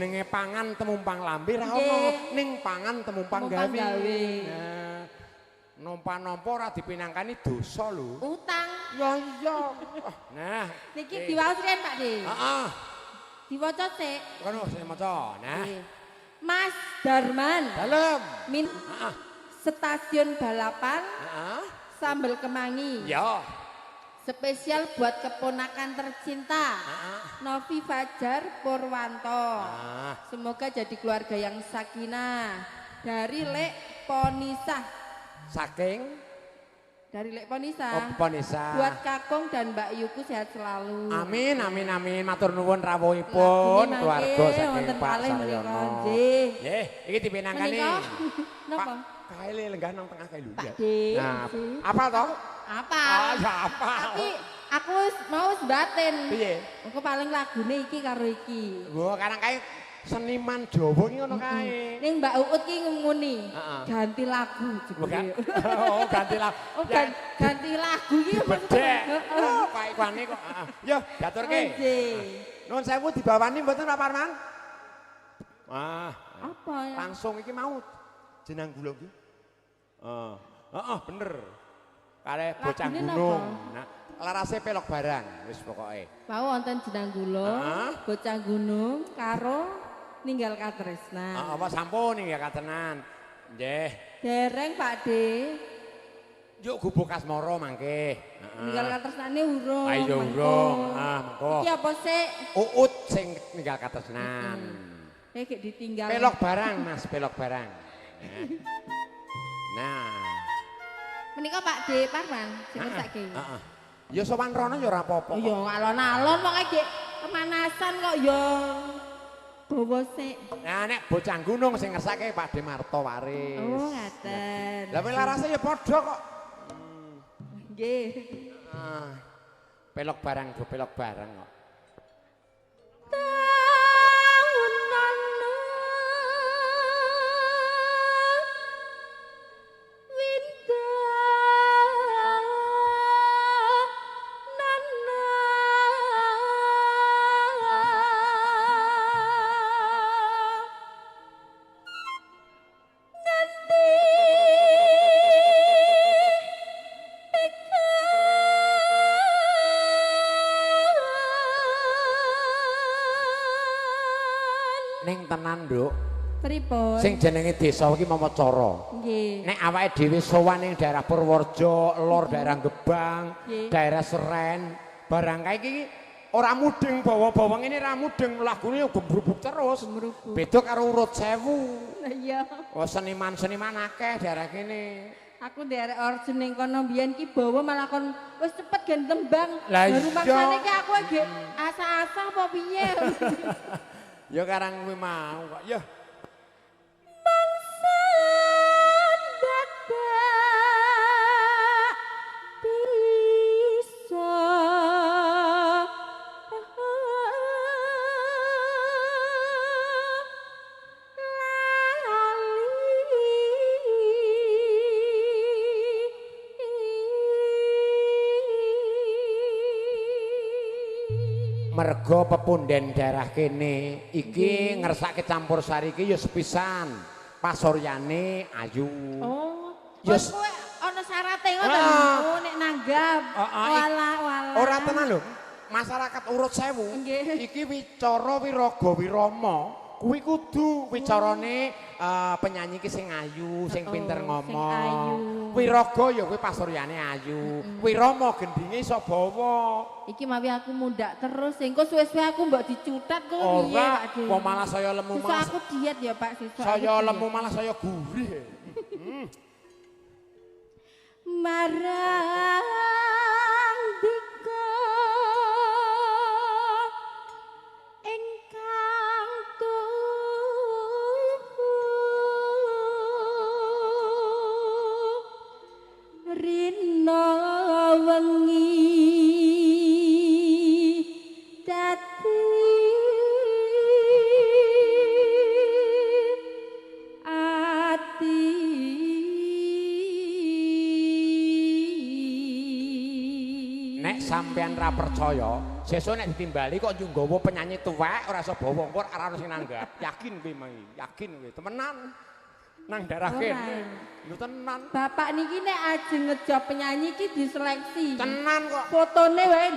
jenenge pangan temumpang lambe ra ono, ning pangan temumpang gawe. Nah, nampa-nampa ora dipinangkani dosa lho. Utang. Ya iya. Nah, niki diwaos riyen Pak De. Heeh. Diwaca sik. Kono sing maca. Nah. Mas Darman. Dalem. Min. Heeh. Stasiun Balapan. Heeh. Sambel kemangi. Ya. Spesial buat keponakan tercinta. Novi Fajar Purwanto. Semoga jadi keluarga yang sakinah. Dari Lek Ponisah. Saking? Dari Lek Ponisah. Oh, Ponisah. Buat Kakung dan Mbak Yuku sehat selalu. Amin amin amin. Matur nuwun rawuhipun keluarga saking Pak Saryono. Nggih, iki dipinangkani. Napa? Kae lenggah nang tengah kae lho. Nah, apa toh? Apa? Ah, ya apa? Tapi aku mau wis batin. Piye? Engko paling lagune iki karo iki. Wah, karang kae seniman Jawa iki ngono kae. Ning Mbak Uut ki ngomuni, ganti lagu jebule. Oh, ganti lagu. Oh, ganti lagu iki maksudnya. Oh, kae kuane kok. Heeh. Yo, diaturke. Nuwun sewu dibawani mboten Pak Parman? Ah, apa ya? Langsung iki mau jenang gula iki. Heeh. Heeh, bener. Kare bocah gunung. Nah, larase pelok barang wis pokoke. Mau wonten jenang gula, bocah gunung karo ninggal katresnan. Heeh, apa sampun ninggal katresnan. Nggih. Dereng Pak De. Yuk gubuk Asmara mangke. Heeh. Ninggal katresnane urung. Ayo urung. Ah, mengko. Iki apa sik? Uut sing ninggal katresnan. Eh gek ditinggal. Pelok barang Mas, pelok barang. Nah. Menika Pak De Parman sing ngersake. Heeh. Ya sowan rono ya ora apa-apa. Ya alon-alon pokoke gek kemanasan kok ya. Bawa sik. Nah nek bocah gunung sing ngersake Pak De Marto Waris. Oh, ngaten. Lah kowe larase ya padha kok. Nggih. Pelok barang, do pelok barang kok. Ning tenan, Nduk. Pripun? Sing jenenge desa iki mawa cara. Nggih. Nek awake dhewe sowan ning daerah Purworejo, lor daerah Gebang, daerah Seren, barang kae iki ora mudeng bawa-bawa ngene ora mudeng, lagune yo gembrubuk terus. Beda karo Urut Sewu. Lah iya. Oh, seniman-seniman akeh daerah kene. Aku nderek orjen ning kono mbiyen ki bawa malah kon wis cepet gen tembang. Baru maksane ki aku ge asa-asa apa piye. Ya karang kuwi mau kok. Ya. Mangsa dadak bisa lali Mergo pepunden daerah kene iki ngersake campur sari iki ya sepisan pasoryane ayu. Oh, ya kowe ana syarate ngoten. Oh, nek nanggap. Walah walah. Ora tenan lho. Masyarakat Urut Sewu iki wicara wiraga wirama kuwi kudu wicarane penyanyi iki sing ayu, sing pinter ngomong. Wiraga ya kuwi pasoryane ayu. Wirama gendinge iso bawa. Iki mawi aku mundak terus, engko suwe-suwe aku mbok dicutat kok piye Pak De. Ora, wong malah saya lemu malah. Aku diet ya Pak sesuk. Saya lemu malah saya gurih. Marang dika ingkang tuhu rina wengi dadi ati. sampean ra percaya, sesuk nek ditimbali kok yo nggawa penyanyi tuwek ora iso bawa engko ora ono sing nanggap. Yakin kowe mang, yakin kowe. Temenan. Nang daerah kene. Lho tenan. Bapak niki nek ajeng ngejob penyanyi iki diseleksi. Tenan kok. Fotone wae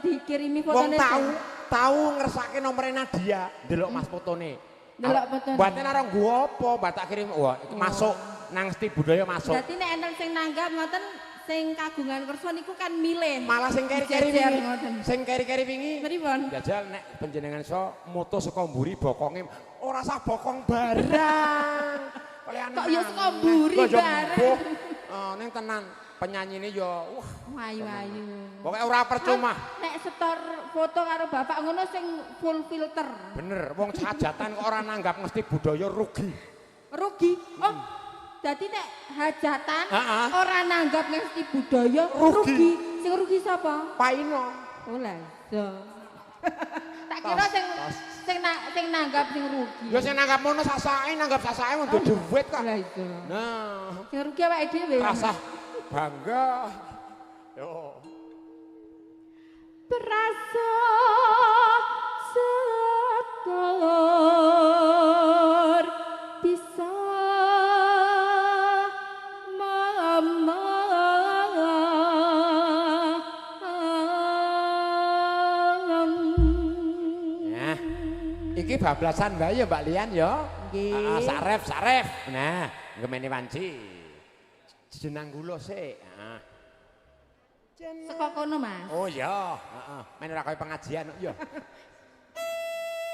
dikirimi Wong fotone. tau ngersake nomere Nadia, ndelok Mas fotone. Ndelok fotone. Batin arep nggo apa, mbak tak kirim. Wah, iki masuk nang Ngesti Budaya masuk. Berarti nek enten sing nanggap ngoten sing kagungan kersa niku kan milih. Malah sing keri-keri Dijejer wingi. ngoten. Sing keri-keri wingi. Pripun? Jajal nek panjenengan iso moto saka mburi bokonge ora sah bokong barang. Kaya Kok ya saka mburi barang. Oh, ning tenan penyanyine ya wah Ayu-ayu. Pokoke ora percuma. Nek setor foto karo bapak ngono sing full filter. Bener, wong hajatan kok ora nanggap Ngesti Budaya rugi. Rugi. Oh, dadi nek hajatan ora nanggap Ngesti Budaya Rugi. Sing rugi sapa? Paino. Oh lah. Iya. Tak kira sing sing nanggap sing rugi. Ya sing nanggap mono sasake, nanggap sasake wong duwe dhuwit kok. Lah iya. Nah, Sing rugi awake dhewe. Rasah bangga. Yo. Berasa setor bisa mama. Nah, iki bablasan wae ya Mbak Lian ya. Nggih. Heeh, saref, saref. Nah, ngemene wanci. Jenang gula sik. Heeh. Saka kono, Mas. Oh iya, heeh. Men ora kaya pengajian kok ya.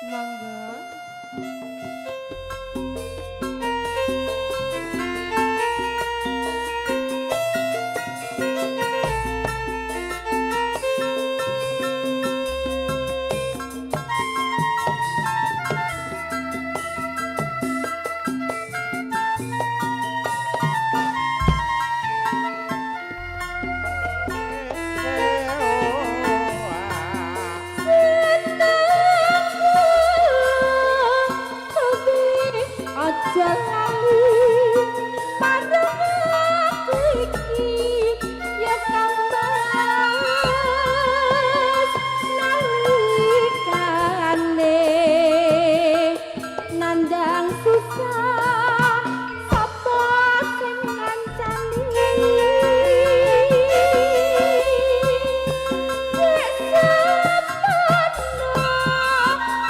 Monggo. Aja lali marang aku iki ya Kang Mas nalikane nandang susah sapa sing ngancani wis sepano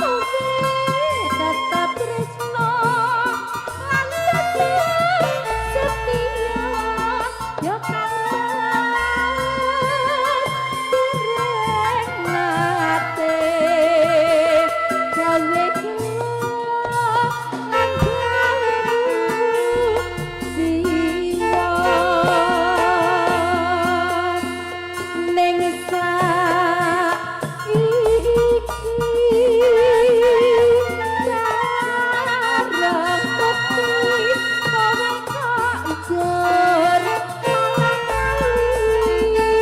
kowe tetep tresno lan tetep setia ya Kang Mas dereng nate gawe kula lan gawe jiwa ning saiki bareng bukti kowe kok jur malah lali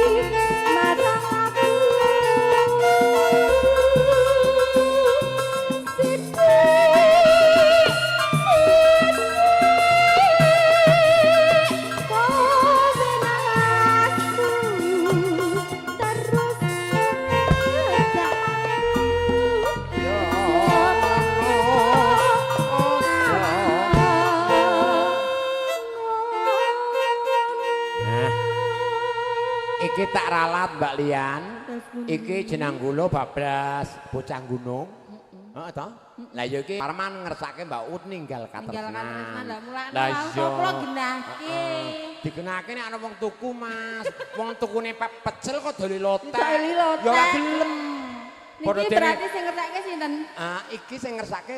marang aku sithik sithik kowe nasu terus ngejak aku. Nah, iki tak ralat Mbak Lian. Iki jenang gula bablas bocah gunung. Heeh toh? Lah ya iki Parman ngersake Mbak Ut ninggal Ninggal katresnan. katresnan. Lah mulane Lah wau iya. kula genahke. Heeh. Digenahke nek ana wong tuku, Mas. Wong tukune pecel kok doli lotek. Doli lotek. Ya ora gelem. Padha Niki dene berarti sing ngersake sinten? ah iki sing ngersake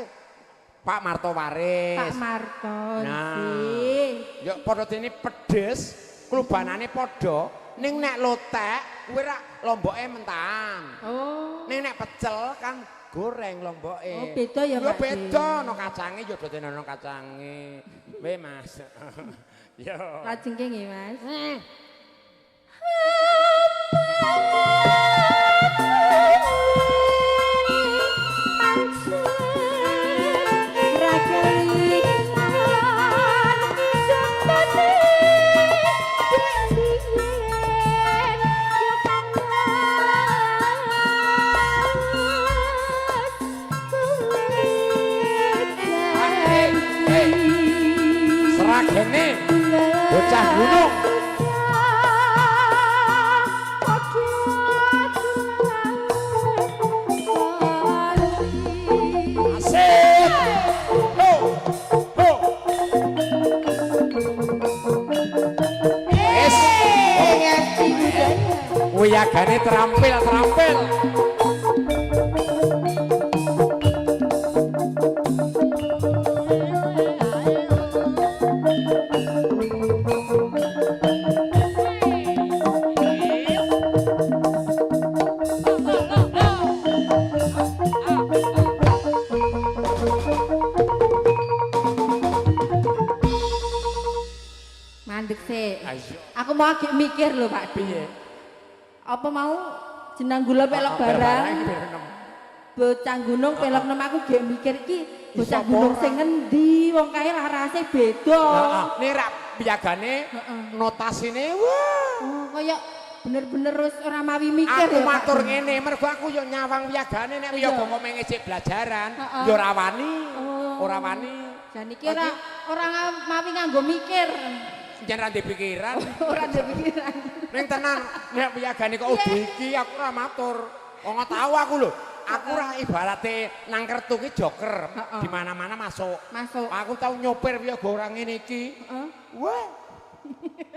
Pak Marto Waris. Pak Marto. Nah. Nggih. Ya padha dene pedes, klubanane padha, ning nek lotek kuwi rak lomboke mentahan. Oh. Ning nek pecel kan goreng lomboke. Oh, beda ya, Ya Pak. beda ana kacange ya dene ana kacange. Weh, Mas. Yo. Lajengke nggih, Mas. Wiyagene bocah gunung. Asik. Ho. Ho. Wis. Wiyagane terampil-terampil. Mandek sik. Ayo. Aku mau agak mikir lho Pak. Piye? Apa mau jenang gula pelok barang, bocah gunung pelok nem aku gek mikir iki bocah gunung sing ngendi wong kae larase beda. Heeh. Nek rak wiyagane notasine wah. Oh, kaya bener-bener wis ora mawi mikir Aku ya, Pak. matur ngene mergo aku yo nyawang wiyagane nek wiyaga kok mengecek belajaran yo ora wani. Ora wani. Jan iki ora ora mawi nganggo mikir. Jan ra ndek pikiran. Ora ndek pikiran. Ning tenan nek wiyagane kok udu iki aku ora matur. Wong tau aku lho. Aku ora ibarate nang kertu ki joker, di mana-mana masuk. Masuk. Aku tau nyopir wiyaga ora ngene iki. Heeh. Wah.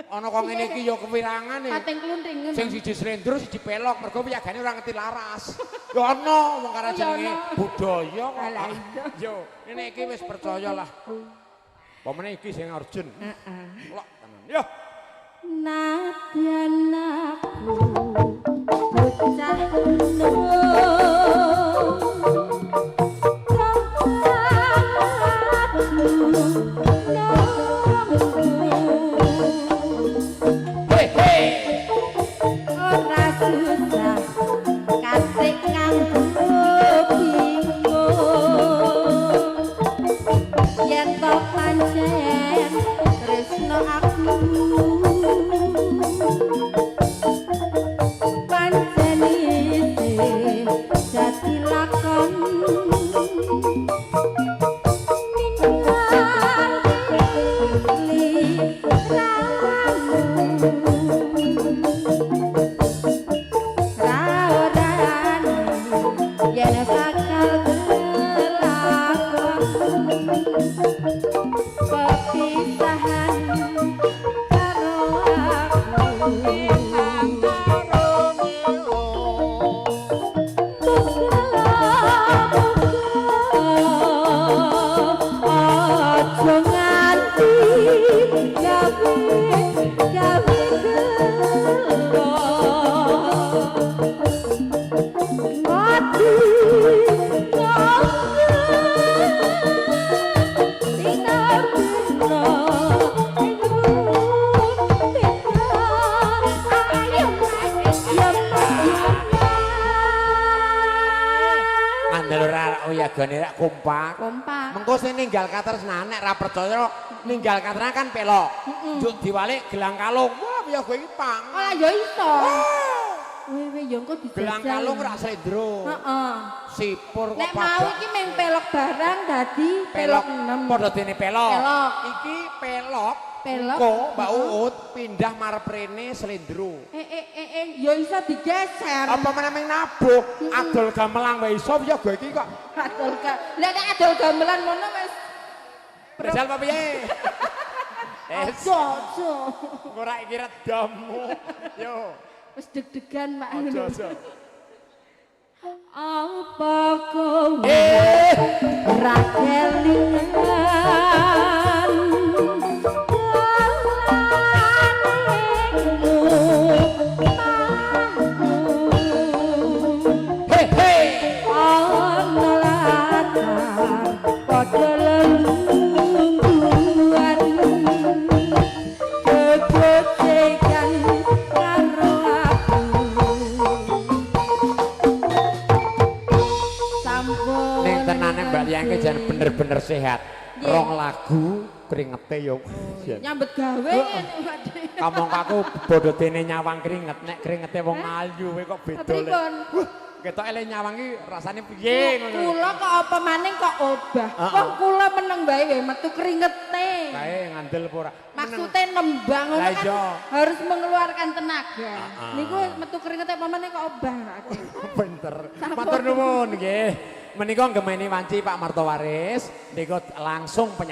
Ana kok ngene iki ya kewirangane. Pating klunting ngono. Sing siji slendro siji pelok mergo wiyagane ora ngerti laras. Ya ana wong karo Oh, ya jenenge budaya kok. Alah, iya. Yo, ngene iki wis percaya lah. Pamene iki sing urgent. Heeh. Lok tenan. Yo. Nadyan aku bocah gunung Hei hei. Ora susah katik nganggo bingung yen to pancen tresno aku pancen isih dadi lakon ninggal sliramu ra-orane yen bakal kelakon pepisahan karo aku. Aja nganti gawe gawe gelo mati Ngandel ora wiyagane rak kompak. Kompak. Mengko sing ninggal katresnan nek ra percaya ninggal katresnan kan pelok. Njuk diwalik gelang kalung. Wah, wiyaga iki pang. Ora ya iso. Wewe ya engko dijajal. Gelang kalung ora slendro. Heeh. Sipur kok Nek mau iki meng pelok barang dadi pelok pelok 6. Padha dene pelok. Pelok. Iki pelok. Pelok. Engko Mbak Uut pindah marep rene slendro. Ya iso digeser. Apa meneh meng nabuh adol gamelan wae iso wiyaga iki kok. Adol ga. Lah nek adol gamelan ngono wis Jajal apa piye? Es, aja aja. ora iki redamu. Yo, Wis deg-degan Pak. aja aja. Apa kowe Eh, ra kelingan he he. Ana latar padha lelungguan gegojekan karo aku sampun Ning tenane Mbak Liangke jan bener-bener sehat. Nggih. Rong lagu kringete yo. Nyambet gawe ngene Pak De. Kamangka aku bodho dene nyawang kringet nek kringete wong ayu kowe kok beda le. Pripun? Wah, Ketok ele nyawang iki rasane piye ngono. Kula kok apa maning kok obah. Wong kula meneng bae wae metu keringete. Kae ngandel apa ora? Maksudnya nembang ngono Lah kan iya. harus mengeluarkan tenaga. Niku metu keringete apa maning kok obah aku. Pinter. Matur nuwun nggih. Menika nggemeni wanci Pak Marto Waris niku langsung penyanyi.